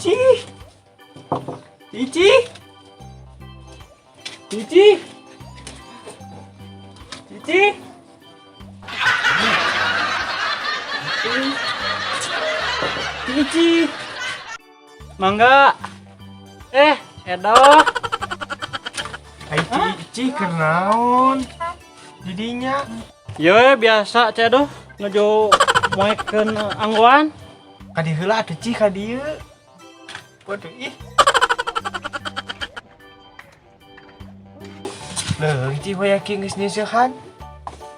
Cici. Cici. Cici. Cici. Cici. Mangga. Eh, Edo. Ai Cici keur naon? Didinya. Yo, biasa Ceu Edo nuju moekeun anggoan. Kadi heula atuh Ci ka dieu. Waduh ih. Leung Ci hoya ki geus nyeusehan.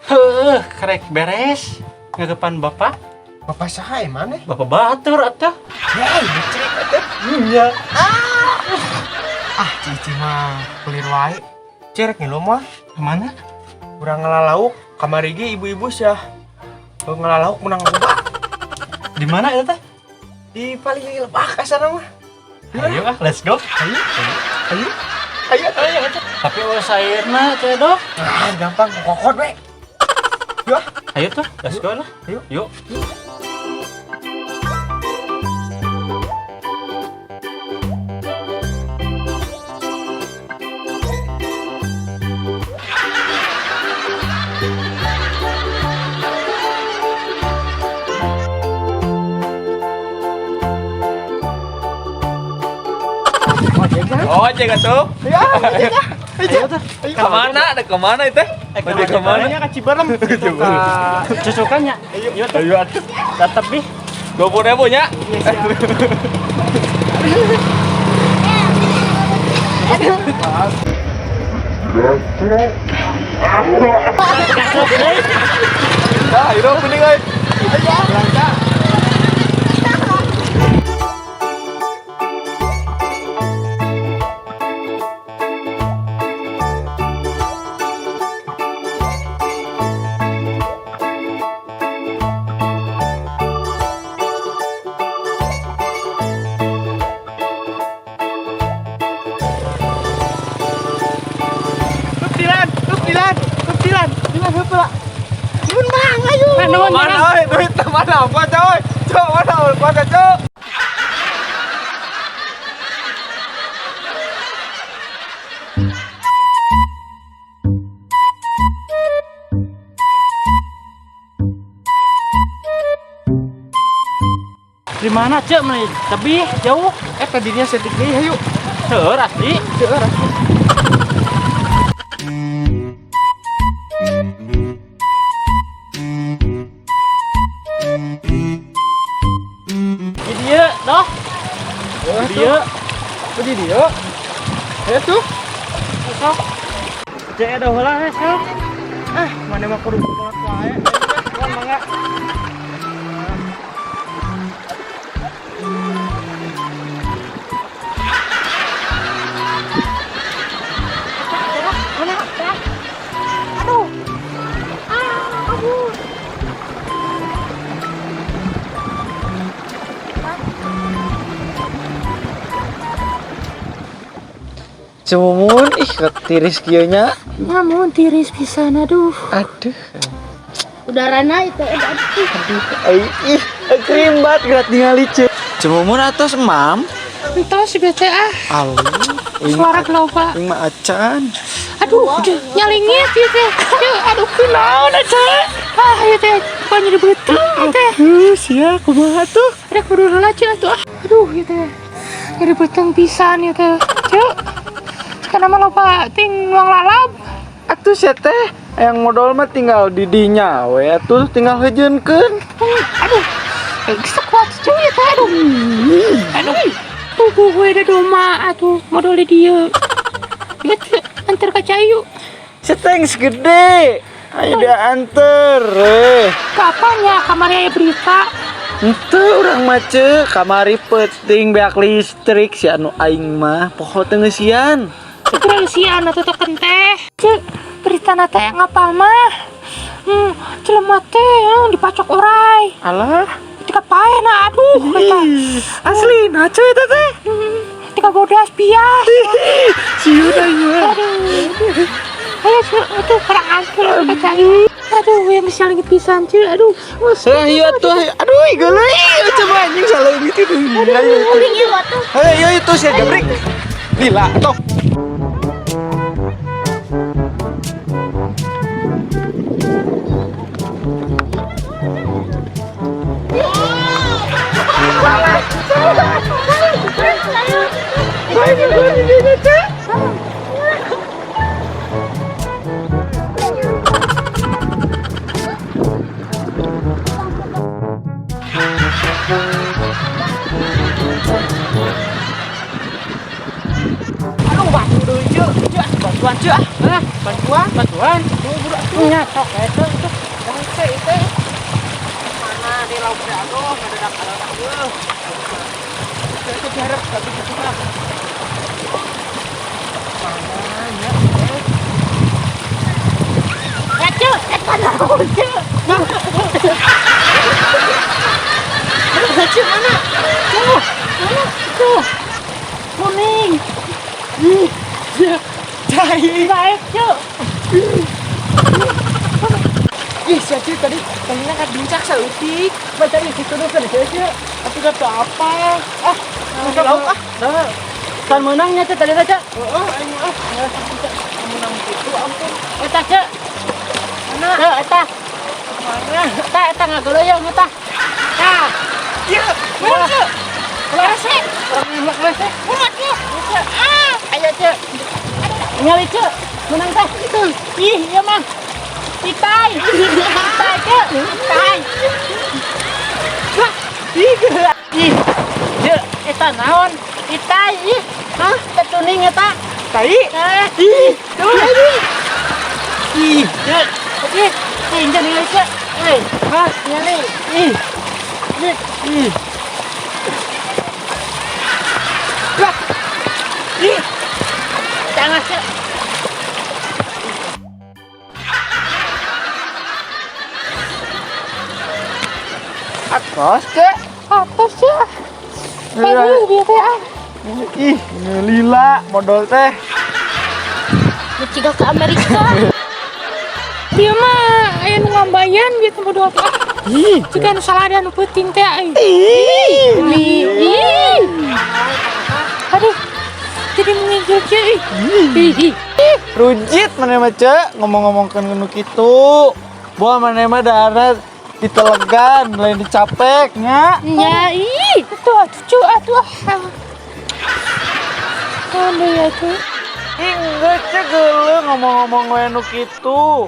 Heuh, karek beres. Ngagepan bapak. Bapak saha maneh? Bapak batur atuh. Ya, dicrik atuh. Iya. Ah, Cici mah pelir wae. Cerek ngilu mah. Kemana? Urang ngalalauk kamari ge ibu-ibu sia. Ngalalauk menang loba. Di mana itu teh? Di paling lebak asana mah. Ayo ah, let's go. Ayo. Ayo. Ayo, ayo, ayo. Tapi eueuh sairna Ceu Edo. Ah, gampang kokot we. Yuk. Ayo tuh, let's go lah. Ayo. Yuk. Oh, cek atuh. Ya, Ayo tuh. Kemana? Ada kemana itu? Ada kemana? Ka Ciberem gitu ka. Cucukannya. Ayo tuh. Ayo atuh. Tetep nih. 20.000 nya. Dah, hirup mending euy. Hup dilan, hup dilan, hup dilan, dilan hup lah. Nun mang ayo. Nuhun, Mana euy duit mana? Gua coy. Cok, mana? Gua cok. Di mana Cek? Mana tapi jauh. Eh tadinya setik deui hayu. Seueur asli. Seueur asli. Di dieu, doh. Di dieu. Oh, di dieu. Ayo tuh. Sok. Cek Edo heula we, sok. Ah, mana mah kudu kolot wae. Wah, mangga. Mana? Aduh. Ah, kabur. Cemumun, ih tiris kieu nya. Namun tiris pisan aduh. Aduh. Udarana itu aduh. Ai ih, krimbat gerat ningali ce. Cemumun atos emam. Entos si bete ah. Aduh. Suara loba. Aing mah acan. Aduh, nyalingit ieu teh. Ceu, aduh kunaon aja. Ah, ieu teh kok nyeri beuteung teh. Aduh, sia kumaha tuh? Ada kudu heula ceu atuh ah. Aduh, ieu teh. Nyeri beuteung pisan ieu teh. Ceu. Sekarang mah loba ting nuang lalab. Atuh sia teh, yang modal mah tinggal di dinya we atuh tinggal heujeunkeun. Aduh. Sekuat ceu ieu teh aduh. Aduh. Tuh gue ada doma atuh modal di dieu. Ingat antar ka cai. Sia teh geus gede. Ayo dia anter eh. Kapan ya kamari aya berita? Henteu urang mah ce, kamari peuting beak listrik si anu aing mah poho teu ngeusian. Terus atuh token teh. Cek berita na teh ngapal mah. Jelema teh dipacok orai. Alah, Tika pae na aduh eta. asli nah cuy eta teh. Tika bodas bias. Sieu aing mah. Aduh. Ayo cek itu kurang antur ka cai. Aduh, yang geus leungit pisan ceu. Aduh. Heuh, ieu atuh. Aduh, geuleuh. Coba anjing saleungit itu. Mending ieu atuh. Heuh, ieu itu sia jabrik. Lila tok. Aduh, batu deui ceu. Ceu, bantuan ceu ah. Hah? Bantuan. Bantuan. Nya sok eta tuh. Bangse itu. Mana di lauk teh aduh, ngadadak-adadak eueuh. Itu diharap tapi gitu mah. Mana nya? Ya ceu, eta naon ceu? Ceu mana? Tuh, mana? Tuh. Kuning. Ih, ceu. Tai. Baik ceu. Ih, si Acil tadi tadinya kan bincang saeutik. Baca ieu situ dulu kan ceu ceu. Tapi gak tau apa. Ah, Masa lauk ah. Nah, kan menangnya ceu tadi teh ceu. Heeh, aing mah ah. Menang gitu ampun. Eta ceu. Mana? Ceu eta. Mana? Eta eta ngageuleuyeung eta. Tah. Ieu, mana ceu? Rese. Urang rese. Buruan ceu. Ah, ayo ceu. Ningali ceu. Menang teh. Ih, ieu mah. Itai. Itai ceu. Itai. Wah, Ih, geura. ih. Ceu, eta naon? Itai ih. Hah? Teh tuning eta. Tai. Eh, Ih, tuh ini. Ih, ceu. Oke, ih, jangan ningali ceu. Eh, Hah? ningali. Ih. Ih. Ih. lah. Ih, Jangan ceu. Atos ceu. Atos ceu. Aduh, bieu teh ah. Ih, lila modal teh. Ciga ke Amerika. Dia mah aya nu ngambayan gitu modal teh. Ih. Jika nu salah ada nu peuting teh euy. Ih. Ih. Aduh. Jadi mengigil kieu euy. Ih, ih. Rujit maneh mah ceu ngomong-ngomongkeun nu kitu. Buah maneh mah daharna ditelegan lain dicapek nya. Nya ih, atuh atuh cu atuh ah. Aduh ya tuh. Ih, geus ceu geuleuh ngomong-ngomong we nu kitu.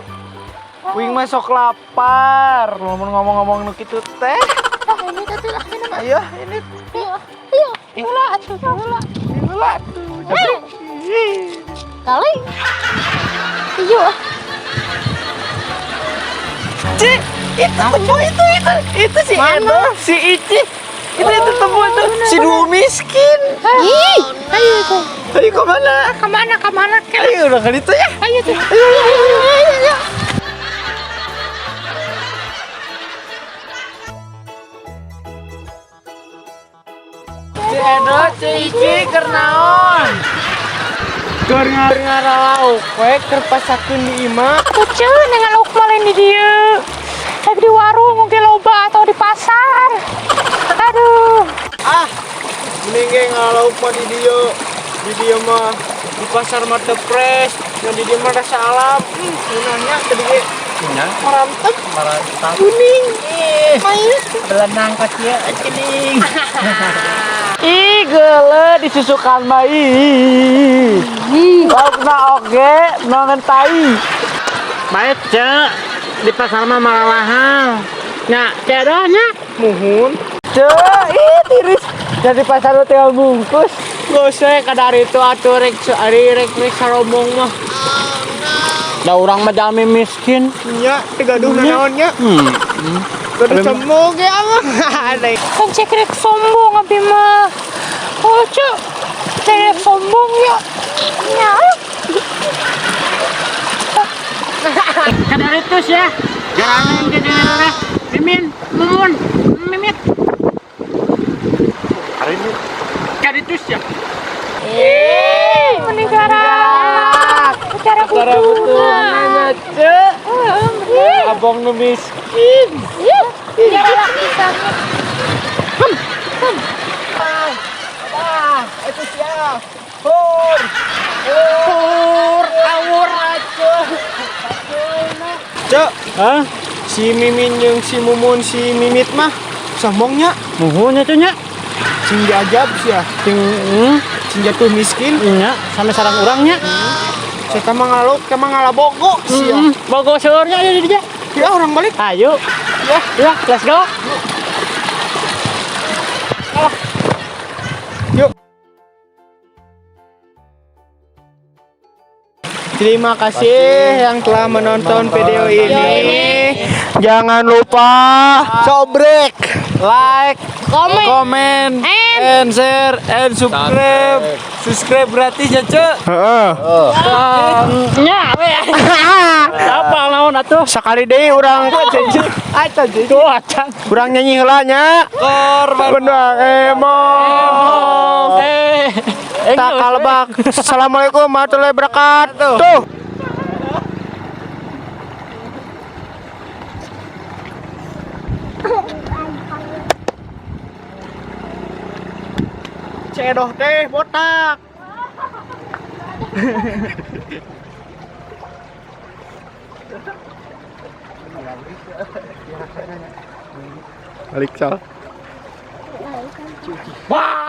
Wing mah sok lapar, lamun ngomong-ngomong nu kitu teh. Ah, ini teh lah ini mah. Ayo, ini Ayo, ayo. Heula atuh, heula. heula tuh. Ih. Kali. Iyo. Cik, itu temu itu si Edo, si Ici. Itu temu itu si dua miskin. Ih, ayo tuh. Ayo kemana? Kemana kemana ke? Ayo udah kan itu ya. Ayo tuh. Ayo, ayo, ayo, ayo, ayo. Si Edo, si Ici keur naon? Keur ngaralauk we keur pasakeun di imah. Tuh ceu nengan lauk mah lain di dieu. Rek di warung mungkin loba atau di pasar. Aduh. Ah, mending ge ngalauk mah di dieu. Di dieu mah di pasar mah teu fresh, ngan di dieu mah rasa alam. Ngeunahnya tadi ge Nya, marantep marantap. kuning. Ih, Main. belenang ka kieu cening. Ih, geuleuh disusukan mah ih. Laukna oge nongen tai. Baik, Cek. Di pasar mah mahal. Nya, Cek dah nya. Muhun. Ceu, ih tiris. Jadi pasar lu tinggal bungkus. Geus we kadar itu atuh rek ari rek rek saromong mah. Da urang mah jalmi miskin. Nya teu gaduh nanaon nya. Gaduh cemong ge mah. Ada. Kan cek rek sombong abi mah. Oh cek. Cek rek sombong ya. Nya. Kadar itu ya. Jaranan ke jangan Mimin, mumun, mimit. Kadar itu ya. Ih, mending cara. Cara butuh. Cek. Abang nu miskin. Iya, pisan. Ah, itu sia. Hur. Hur, awur aja. Cek, Hah? si Mimin jeung si Mumun si Mimit mah sombongnya, Muhun nya nya. Sing diajab sia, Sing sing jatuh miskin. Nya sampe sarang urangnya. Saya mah ngaluk, mah ngalabogo sia. Bogo seueurnya aya di dieu. Ya orang balik. Ayo. Ya. Ya, let's go. Yuk. Terima kasih yang telah menonton video ini. Jangan lupa sobrek, Like, Komen. comment, and share, and subscribe. Subscribe gratis ya, Cek. Heeh. Nya we. Apa naon atuh? Sekali deui urang Tuh acan. urang nyanyi heula nya. Korban Benang emong. Eh. Tak kalebak. Assalamualaikum warahmatullahi wabarakatuh. Tuh. Cedoh teh botak. Balik sal. Wah.